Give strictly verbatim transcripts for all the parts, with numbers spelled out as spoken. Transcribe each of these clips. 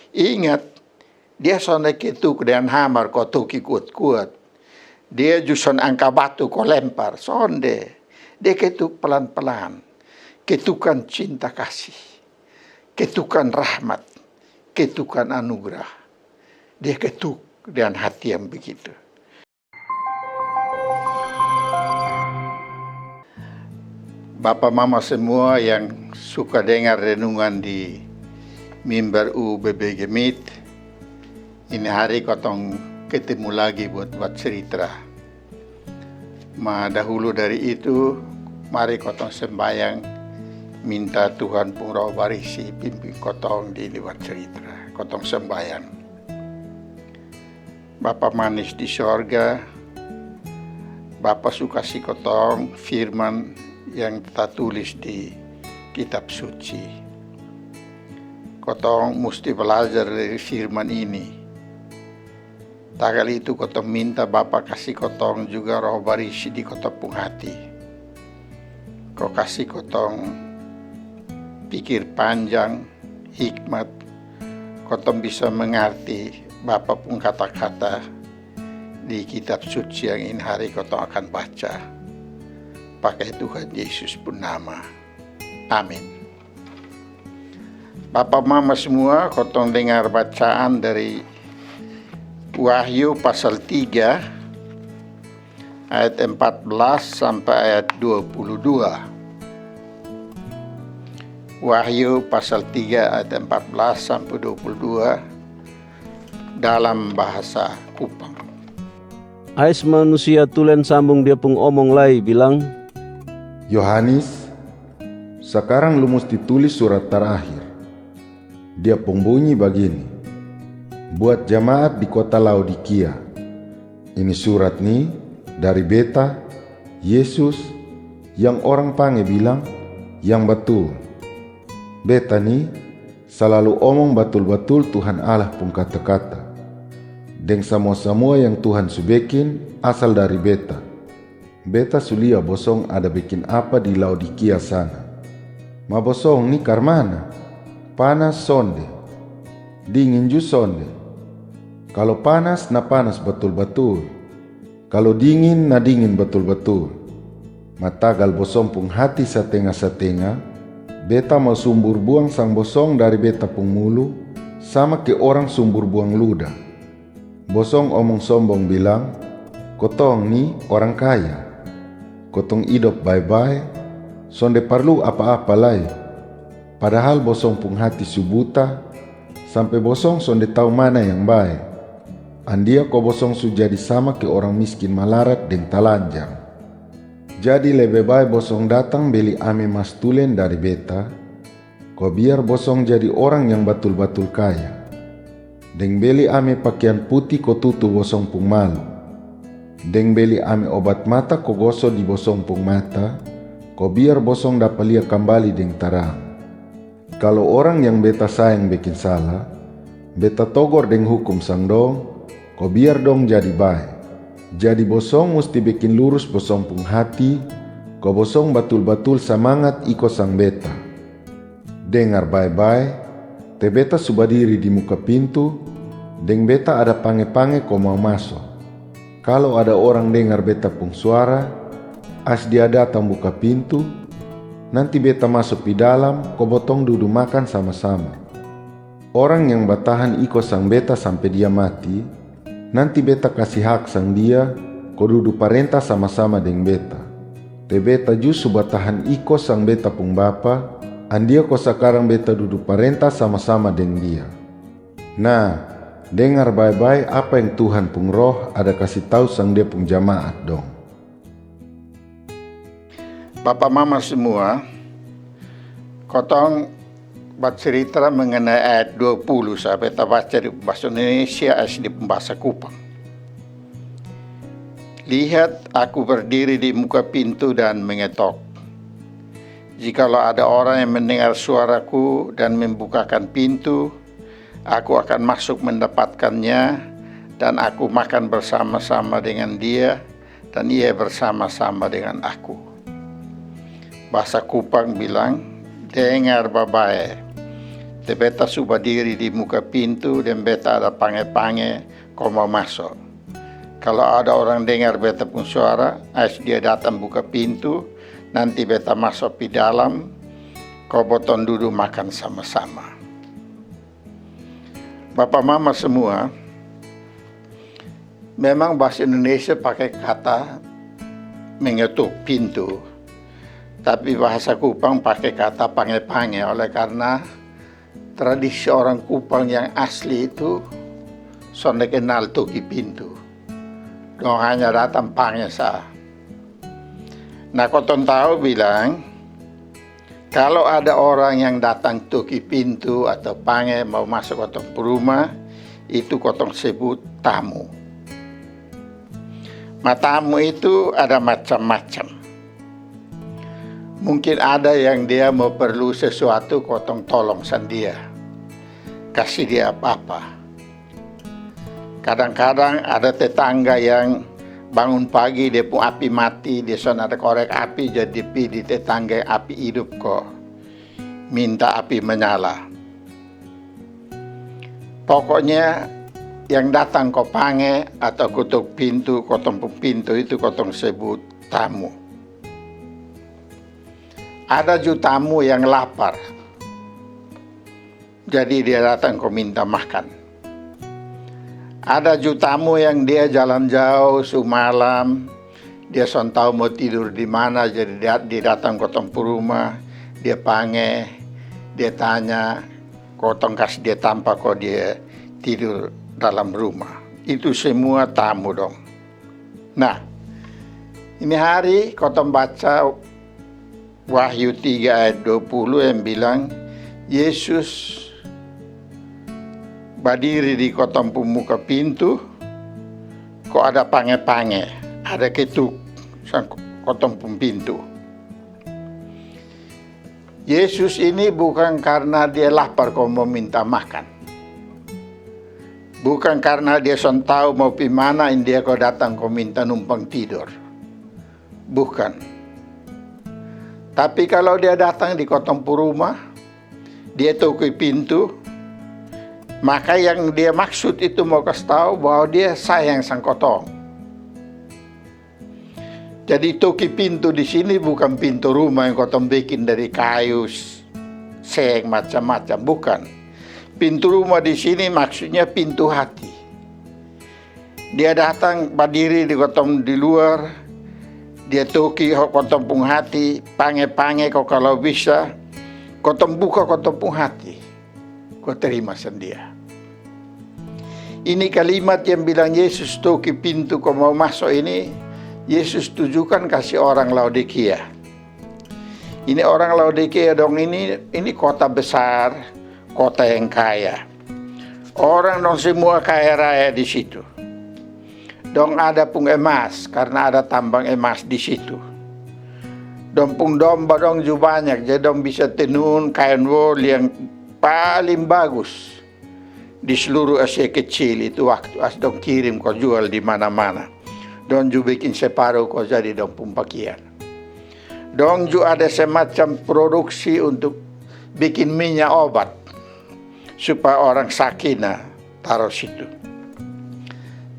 Ingat, dia sonde ketuk dengan hamar ko tuki kuat-kuat. Dia ju sonde angka batu ko lempar, sonde. Dia ketuk pelan-pelan. Ketukan cinta kasih. Ketukan rahmat. Ketukan anugerah. Dia ketuk dengan hati yang begitu. Bapa mama semua yang suka dengar renungan di mimbar U B B G Meet, ini hari kotong ketemu lagi buat buat cerita. Ma dahulu dari itu, mari kotong sembayang, minta Tuhan pung Roh Barisi pimpin kotong di ini buat cerita. Kotong sembayang. Bapa manis di sorga, Bapa su kasi kotong firman yang tatulis di kitab suci. Kotong musti balajar dari firman ini. Tagal itu kotong minta Bapa kasi kotong juga Roh Barisi di kotong pung hati. Ko kasi kotong pikir panjang, hikmat, kotong bisa mengarti Bapa pung kata-kata di kitab suci yang ini hari kotong akan baca. Pakai Tuhan Yesus pun nama. Amin. Bapa mama semua, kotong dengar bacaan dari Wahyu pasal tiga ayat empat belas sampai ayat dua puluh dua. Wahyu pasal tiga ayat empat belas sampai dua puluh dua dalam bahasa Kupang. Ais manusia tulen sambung dia pung omong lai bilang, Yohanes, sakarang lu musti tulis surat tarakhir. Dia pung bunyi bagini, buat jamaat di kota Laodikia. Ini surat ni dari Beta, Yesus, yang orang pange bilang, yang batul. Beta ni salalu omong batul-batul Tuhan Allah pung kata-kata. Deng samua-samua yang Tuhan su bekin asal dari Beta. Beta su lia bosong ada bekin apa di Laodikia sana. Ma bosong ni karmana? Panas sonde, dingin ju sonde. Kalo panas na panas batul-batul. Kalo dingin na dingin batul-batul. Ma tagal bosong pung hati satenga-satenga, Beta mau sumbur buang sang bosong dari Beta pung mulu, sama ke orang sumbur buang luda. Bosong omong sombong bilang, kotong ni orang kaya. Kotong idop bae-bae, sonde parlu apa-apa lai. Padahal bosong pung hati su buta, sampe bosong sonde tau mana yang bae. Andia ko bosong su jadi sama ke orang miskin malarat deng talanjang. Jadi lebe bae bosong datang beli ame mas tulen dari Beta, ko biar bosong jadi orang yang batul-batul kaya. Deng beli ame pakean puti ko tutu bosong pung malu. Deng beli ame obat mata ko goso di bosong pung mata, ko biar bosong dapa lia kambali deng tarang. Kalo orang yang Beta sayang bekin sala, Beta togor deng hukum sang dong, ko biar dong jadi bae. Jadi bosong musti bekin lurus bosong pung hati, ko bosong batul-batul samangat iko sang Beta. Dengar bae-bae, te Beta su badiri di muka pintu, deng Beta ada pange-pange ko mau maso. Kalo ada orang dengar Beta pung suara, ais dia datang buka pintu, nanti Beta maso pi dalam ko botong dudu makan sama-sama. Orang yang batahan iko sang Beta sampe dia mati, nanti Beta kasi hak sang dia ko dudu parenta sama-sama deng Beta. Te Beta ju su batahan iko sang Beta pung Bapa, andia ko sakarang Beta dudu parenta sama-sama deng Dia. Nah, dengar bae-bae apa yang Tuhan pung Roh ada kasi tau sang Dia pung jamaat dong. Bapa mama semua, kotong bacerita mengenai ayat dua puluh, sampe ta baca di bahasa Indonesia, ais di bahasa Kupang. Lihat, aku berdiri di muka pintu dan mengetok. Jikalau ada orang yang mendengar suaraku dan membukakan pintu, aku akan masuk mendapatkannya, dan aku makan bersama-sama dengan dia, dan ia bersama-sama dengan aku. Bahasa Kupang bilang, dengar babae. Beta su badiri di muka pintu, deng beta ada pange-pange ko mau maso. Kalo ada orang dengar beta pung suara, ais dia datang buka pintu, nanti beta maso pi dalam, ko botong dudu makan sama-sama. Bapa mama semua, memang bahasa Indonesia pake kata mengetuk pintu, tapi bahasa Kupang pake kata pange-pange, oleh karna tradisi orang Kupang yang asli itu sonde kenal toki pintu. Dong hanya datang pange sa. Nah, kotong tau bilang, kalo ada orang yang datang toki pintu atau pange mau maso kotong pu rumah, itu kotong sebut tamu. Ma tamu itu ada macam-macam. Mungkin ada yang dia mau perlu sesuatu, kotong tolong sang dia. Kasi dia apa-apa. Kadang-kadang ada tetangga yang bangun pagi, dia pung api mati, dia son ada korek api, jadi pi di tetangga yang api idup ko minta api menyala. Pokoknya yang datang ko pange atau kutuk pintu, kotong pung pintu itu kotong sebut tamu. Ada ju tamu yang lapar. Jadi dia datang ko minta makan. Ada ju tamu yang dia jalan jauh su malam, dia son tau mau tidur di mana, jadi dia, dia datang kotong pu rumah, dia pange, dia tanya, kotong kas dia tampa ko dia tidur dalam rumah. Itu semua tamu dong. Nah, ini hari kotong baca Wahyu tiga ayat dua puluh yang bilang, Yesus badiri di kotong pung muka pintu, ko ada pange-pange, ada ketuk sang kotong pung pintu. Yesus ini bukan karna dia lapar ko mau minta makan. Bukan karna dia son tau mau pi mana, india ko datang ko minta numpang tidor. Bukan. Tapi kalo dia datang di kotong pu rumah, dia toki pintu, maka yang dia maksud itu mau kas tau bahwa dia sayang sang kotong. Jadi toki pintu di sini bukan pintu rumah yang kotong bikin dari kayu, seng, macam-macam, bukan. Pintu rumah di sini maksudnya pintu hati. Dia datang badiri di kotong di luar, dia toki ho kotong pung hati, pange-pange ko kalo bisa, kotong buka kotong pung hati, ko terima sang dia. Ini kalimat yang bilang Yesus toki pintu ko mau maso ini, Yesus tujukan kasi orang Laodikia. Ini orang Laodikia dong ini, ini kota besar, kota yang kaya. Orang dong semua kaya raya di situ. Dong ada pung emas karna ada tambang emas di situ. Dong pung domba dong ju banyak, jadi dong bisa tenun kaen wol yang paling bagus di seluruh Asia Kecil itu waktu as dong kirim ko jual di mana-mana. Dong ju bikin separu ko jadi dong pung pakian. Dong ju ada semacam produksi untuk bikin minya obat supaya orang saki na taro situ.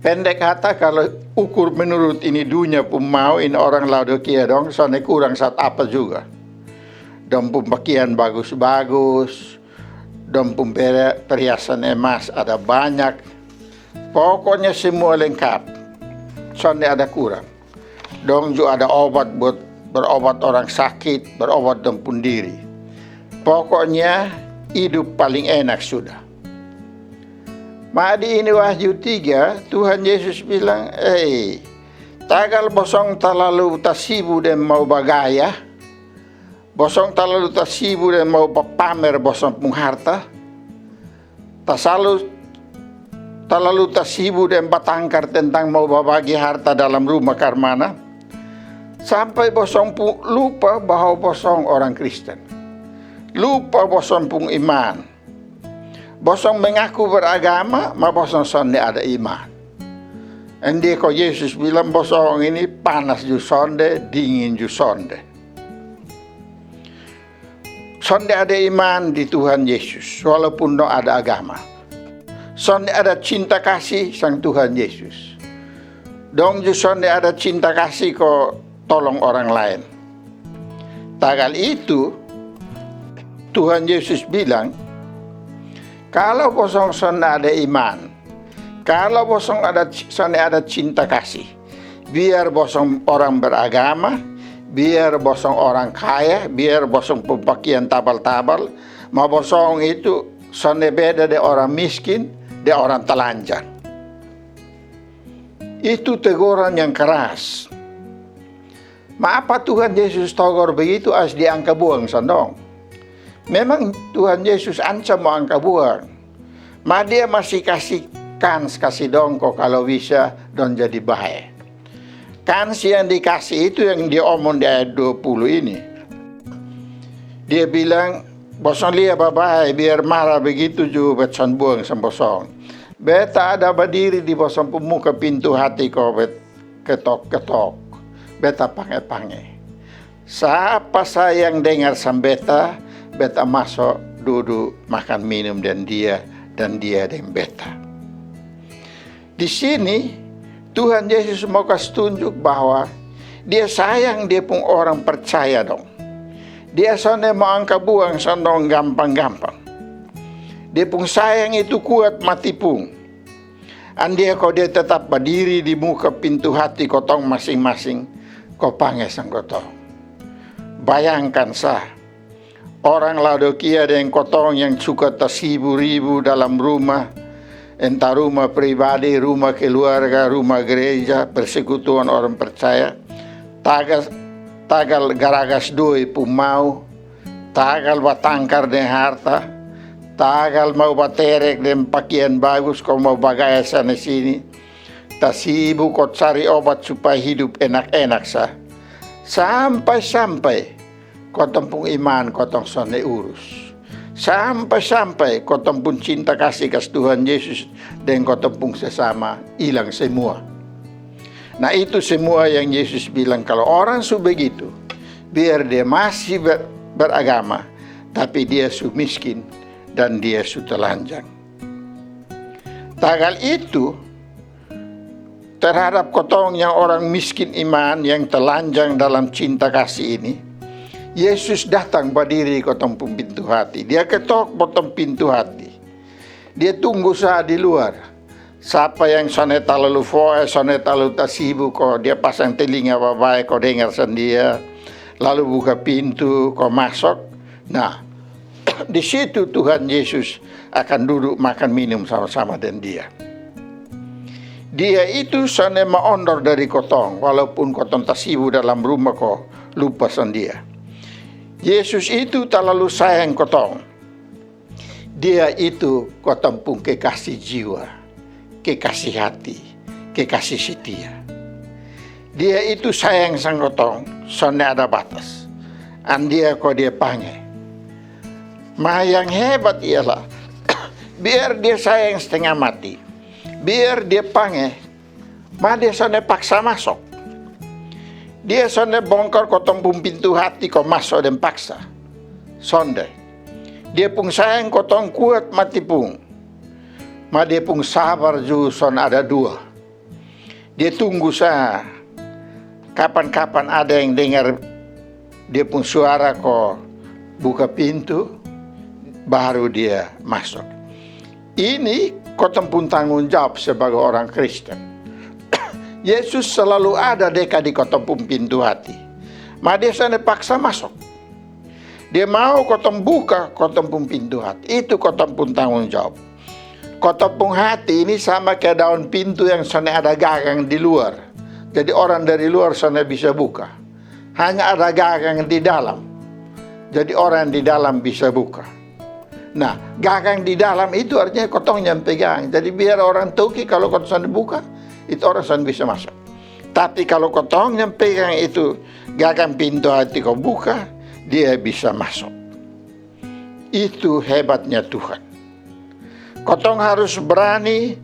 Pendek kata, kalo ukur menurut ini dunia pung mau, ini orang Laodikia dong sonde kurang sat apa juga. Dong pung pakian bagus-bagus, dong pung peri-, perhiasan emas ada banyak. Pokoknya semua lengkap, sonde ada kurang. Dong ju ada obat buat berobat orang sakit, berobat dong pung diri. Pokoknya idup paling enak sudah. Ma di ini Wahyu tiga, Tuhan Yesus bilang, "Ei, tagal bosong talalu tasibu deng mau bagaya, bosong talalu tasibu deng mau pamer bosong pung harta, tasalu, talalu tasibu deng batangkar tentang mau babagi harta dalam rumah karmana, sampai bosong pu-, lupa bahwa bosong orang Kristen. Lupa bosong pung iman. Bosong mengaku beragama, ma bosong sonde ada iman." Ende ko Yesus bilang, "Bosong ini panas ju sonde, dingin ju sonde." Sonde ada iman di Tuhan Yesus, walaupun dong ada agama. Sonde ada cinta kasih sang Tuhan Yesus. Dong ju sonde ada cinta kasih ko tolong orang laen. Tagal itu, Tuhan Yesus bilang, kalau bosong sonde ada iman, kalau bosong ada, sonde ada cinta kasih, biar bosong orang beragama, biar bosong orang kaya, biar bosong pung pakian tabal-tabal, ma bosong itu sonde beda de orang miskin, de orang talanjang. Itu teguran yang keras. Ma apa Tuhan Yesus togor begitu ais Dia angka buang sang dong? Memang Tuhan Yesus anca mau angka buang. Ma Dia masih kasi kans kasi dong ko kalau bisa dong jadi bae. Kans yang dikasi itu yang Dia omong di ayat dua puluh ini. Dia bilang, bosong lia babae, biar mara begitu ju bet son buang sang bosong. Beta ada badiri di bosong pung muka pintu hati ko bet ketok-ketok, beta pange-pange. Sapa sa yang dengar sang beta, beta maso dudu makan minum deng dia, dan dia deng beta. Di sini, Tuhan Yesus mau kas tunjuk bahwa Dia sayang Dia pung orang percaya dong. Dia sonde mau angka buang sang dong gampang-gampang. Dia pung sayang itu kuat mati pung. Andia ko Dia tetap badiri di muka pintu hati kotong masing-masing, ko pange sang kotong. Bayangkan sa, orang Laodikia deng kotong yang suka tasibu-ribu dalam rumah, entah rumah pribadi, rumah keluarga, rumah gereja, persekutuan orang percaya, tagal, tagal garagas doi pung mau, tagal batangkar deng harta, tagal mau baterek deng pakian bagus ko mau bagaya sana sini, tasibu ko cari obat supaya hidup enak-enak sa. Sampai-sampai kotong pung iman kotong sonde urus. Sampai-sampai kotong pung cinta kasih kas Tuhan Yesus deng kotong pung sesama ilang semua. Nah, itu semua yang Yesus bilang, kalau orang su begitu, biar dia masih ber-, beragama, tapi dia su miskin dan dia su telanjang. Tagal itu, terhadap kotong yang orang miskin iman, yang telanjang dalam cinta kasih ini, Yesus datang badiri kotong pung pintu hati. Dia ketok kotong pintu hati. Dia tunggu sa di luar. Sapa yang sonde talalu fo'e, sonde talalu tasibu ko, dia pasang telinga babae ko dengar sang dia, lalu buka pintu ko masok. Nah, di situ Tuhan Yesus akan duduk makan minum sama-sama deng dia. Dia itu sonde maondor dari kotong, walaupun kotong tasibu dalam rumah ko lupa sang dia. Yesus itu talalu sayang kotong. Dia itu kotong pung kekasih jiwa, kekasih hati, kekasih setia. Dia itu sayang sang kotong, sonde ada batas. Andia ko Dia pange. Ma yang hebat ialah, biar Dia sayang setengah mati, biar Dia pange, ma Dia sonde paksa masok. Dia sonde bongkar kotong pung pintu hati ko maso deng paksa. Sonde. Dia pung sayang kotong kuat mati pung. Ma Dia pung sabar ju son ada dua. Dia tunggu sa kapan-kapan ada yang dengar Dia pung suara ko buka pintu, baru Dia masok. Ini kotong pung tanggung jawab sebagai orang Kristen. Yesus selalu ada deka di kotong pung pintu hati. Ma Dia sonde paksa masok. Dia mau kotong buka kotong pung pintu hati. Itu kotong pung tanggung jawab. Kotong pung hati ini sama kaya daun pintu yang sonde ada gagang di luar. Jadi orang dari luar sonde bisa buka. Hanya ada gagang di dalam. Jadi orang di dalam bisa buka. Nah, gagang di dalam itu artinya kotong yang pegang. Jadi biar orang toki, kalau kotong sonde buka, itu orang sonde bisa masok. Tapi kalau kotong yang pegang itu gagang pintu hati ko buka, dia bisa masok. Itu hebatnya Tuhan. Kotong harus brani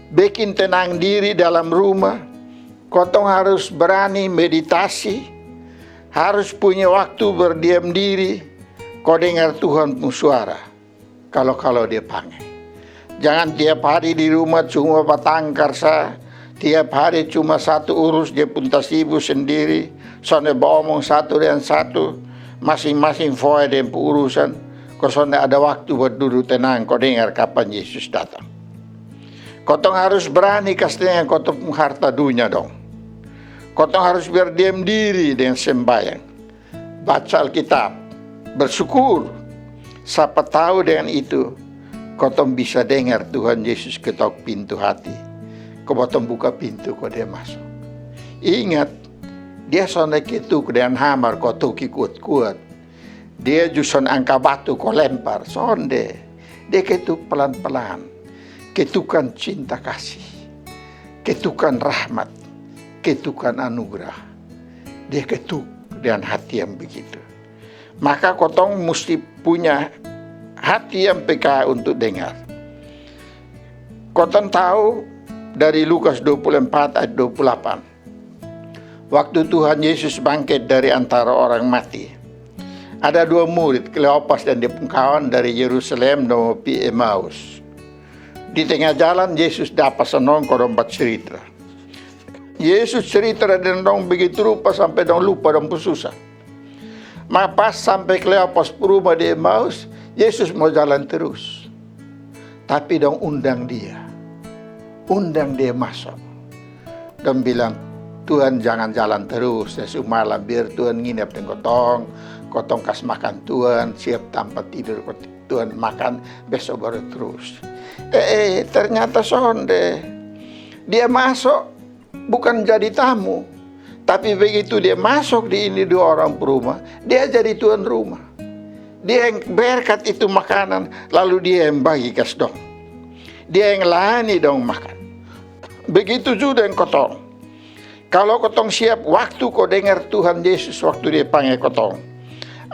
bekin tenang diri dalam rumah. Kotong harus brani meditasi. Harus punya waktu berdiam diri, ko dengar Tuhan pung suara. Kalo-kalo dia pange. Jangan tiap hari di rumah cuma batangkar sa, tiap hari cuma satu urus dia pung tasibu sendiri, sonde baomong satu dengan satu, masing-masing foya dia pung urusan, ko sonde ada waktu buat dudu tenang ko dengar kapan Yesus datang. Kotong harus brani kas tenga kotong pung harta dunia dong. Kotong harus berdiam diri dengan sembayang, baca Alkitab, bersyukur. Sapa tau dengan itu, kotong bisa dengar Tuhan Yesus ketok pintu hati. Ko botong buka pintu ko dia masuk. Ingat, dia sonde ketuk dengan hamar ko toki kuat-kuat. Dia ju sonde angka batu ko lempar, sonde. Dia ketuk pelan-pelan. Ketukan cinta kasih. Ketukan rahmat. Ketukan anugerah. Dia ketuk dengan hati yang begitu. Maka kotong musti punya hati yang peka untuk dengar. Kotong tau dari Lukas dua puluh empat ayat dua puluh delapan. Waktu Tuhan Yesus bangkit dari antara orang mati, ada dua murid, Kleopas dan dia pung kawan, dari Yerusalem dong pi Emaus. Di tenga jalan Yesus dapa sang dong ko dong bacerita. Yesus cerita dengan dong begitu rupa sampe dong lupa dong pung susah. Ma pas sampe Kleopas pung ruma di Emaus, Yesus mau jalan terus. Tapi dong undang dia. Undang dia masuk. Dong bilang, "Tuhan, jangan jalan terus, ya su malam, biar Tuhan nginap deng kotong. Kotong kas makan Tuhan, siap tampa tidur, Tuhan makan, besok baru terus." Eh, eh, ternyata sonde. Dia masuk bukan jadi tamu, tapi begitu dia masuk di ini dua orang pung ruma, dia jadi tuan ruma. Dia yang berkat itu makanan, lalu dia yang bagi kas dong. Dia yang layani dong makan. Begitu ju deng kotong. Kalo kotong siap waktu ko dengar Tuhan Yesus waktu dia pange kotong,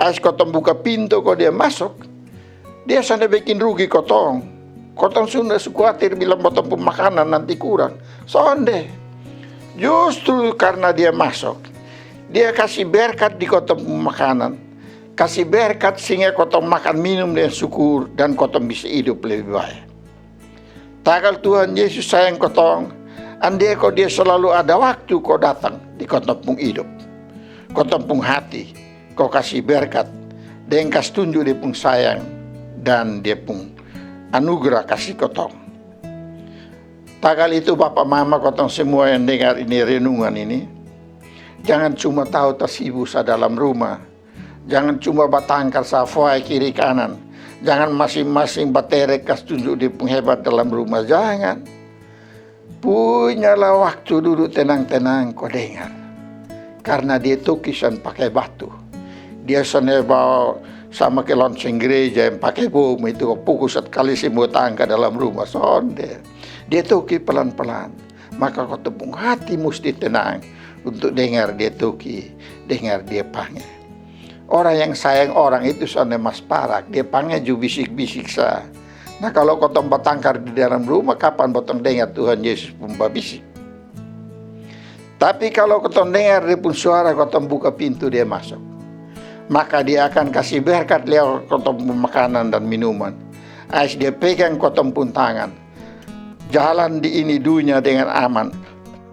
ais kotong buka pintu ko dia masuk, dia sonde bikin rugi kotong. Kotong sonde su kuatir bilang botong pung makanan nanti kurang. Sonde. Justru karna dia masuk, dia kasi berkat di kotong pung makanan. Kasi berkat sehingga kotong makan minum dengan syukur dan kotong bisa hidup lebih baik. Tagal Tuhan Yesus sayang kotong, andia ko dia selalu ada waktu ko datang di kotong pung hidup, kotong pung hati, ko kasi berkat deng kas tunju dia pung sayang dan dia pung anugerah kasi kotong. Tagal itu, bapa mama, kotong semua yang dengar ini renungan ini, jangan cuma tau tasibu sa dalam ruma. Jangan cuma batangkar sa foya kiri kanan. Jangan masing-masing baterek kas tunju dia pung hebat dalam ruma. Jangan. Punyalah waktu dudu tenang-tenang ko dengar. Karna dia toki son pake batu. Dia sonde bawa sama ke lonceng gereja yang pake bom itu ko puku satu kali semua tangka dalam ruma. Sonde. Dia toki pelan-pelan. Maka kotong pung hati musti tenang untuk dengar dia toki, dengar dia pange. Orang yang sayang orang itu sonde mas parak, dia pange ju bisik-bisik sa. Nah, kalo kotong batangkar di dalam ruma, kapan botong dengar Tuhan Yesus pung babisik? Tapi kalo kotong dengar dia pung suara, kotong buka pintu dia masuk. Maka dia akan kasi berkat lewat kotong pung makanan dan minuman. Ais dia pegang kotong pung tangan. Jalan di ini dunia dengan aman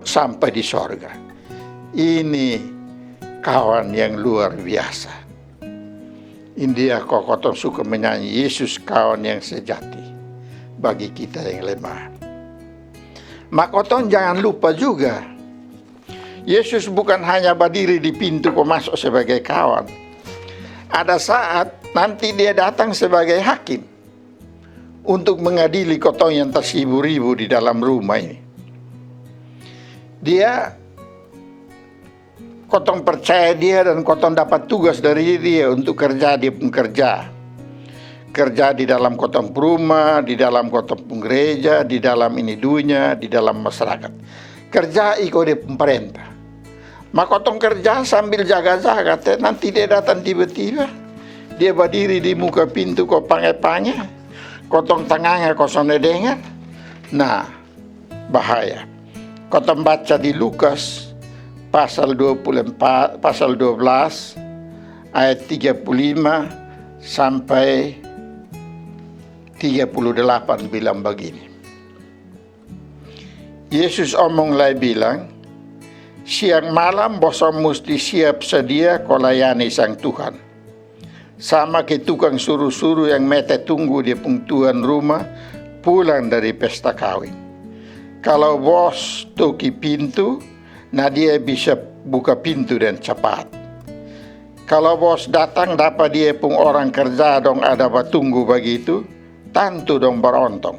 sampai di sorga. Ini kawan yang luar biasa. India ko kotong suka menyanyi, Yesus kawan yang sejati bagi kita yang lemah. Ma kotong jangan lupa juga, Yesus bukan hanya badiri di pintu ko masuk sebagai kawan. Ada saat nanti dia datang sebagai hakim untuk mengadili kotong yang tasibu-ribu di dalam ruma ini. Dia, kotong percaya dia dan kotong dapat tugas dari dia untuk kerja dia pung kerja. Kerja di dalam kotong pung ruma, di dalam kotong pung gereja, di dalam ini dunia, di dalam masyarakat. Kerja iko dia pung parenta. Ma kotong kerja sambil jaga-jaga te, nanti dia datang tiba-tiba. Dia badiri di muka pintu ko pange-pange. Kotong tanganga ko sonde dengar. Nah, bahaya. Kotong baca di Lukas pasal dua puluh empat, pasal dua belas ayat tiga puluh lima sampai tiga puluh delapan bilang bagini. Yesus omong lai bilang, "Siang malam bosong musti siap sadia ko layani sang Tuhan. Sama ke tukang suru-suru yang mete tunggu dia pung tuan rumah pulang dari pesta kawin. Kalau bos toki pintu, na dia bisa buka pintu dan capat. Kalau bos datang dapa dia pung orang kerja dong ada batunggu bagitu, tantu dong barontong.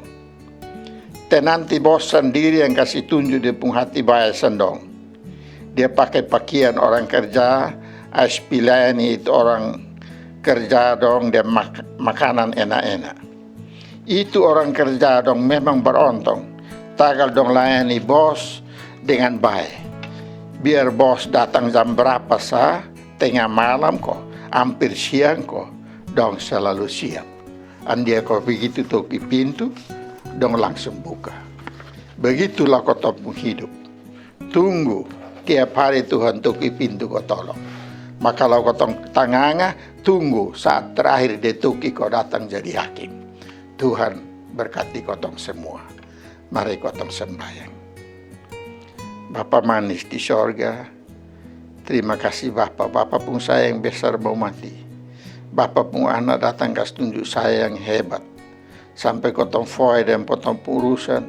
Te nanti bos sandiri yang kasi tunju dia pung hati bae sang dong. Dia pake pakian orang kerja, ais pilaeni itu orang kerja dong dia mak- makanan enak-enak. Itu orang kerja dong memang barontong. Tagal dong layani bos dengan bae. Biar bos datang jam berapa sa, tengah malam ko, ampir siang ko, dong selalu siap. Andia ko begitu toki pintu, dong langsung buka." Begitulah kotong pung hidup. Tunggu tiap hari Tuhan toki pintu ko tolong. Ma kalau kotong tanganga, tunggu saat terakhir dia toki ko datang jadi hakim. Tuhan berkati kotong semua. Mari kotong sembahyang. Bapa manis di sorga, terima kasih Bapa. Bapa pung sayang besar mau mati. Bapa pung anak datang kas tunju sayang hebat. Sampe kotong foe deng kotong pung urusan,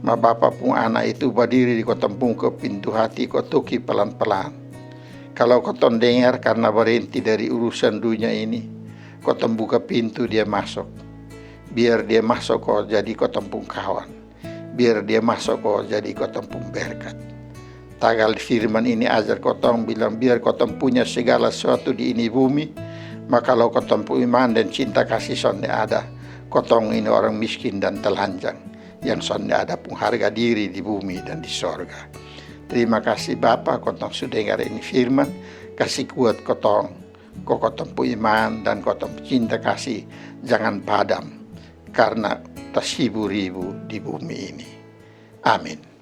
ma Bapa pung anak itu badiri di kotong pung ke pintu hati ko toki palan-palan. Kalau kotong dengar karna barenti dari urusan dunia ini, kotong buka pintu dia masuk. Biar dia masuk ko jadi kotong pung kawan. Biar dia masuk ko jadi kotong pung berkat. Tagal firman ini ajar kotong bilang biar kotong punya segala sesuatu di ini bumi, ma kalau kotong pung iman dan cinta kasih sonde ada, kotong ini orang miskin dan telanjang yang sonde ada pung harga diri di bumi dan di sorga. Terima kasih Bapa, kotong su dengar ini firman, kasih kuat kotong, ko kotong pung iman dan kotong pung cinta kasih jangan padam karna tasibu ribu di bumi ini. Amin.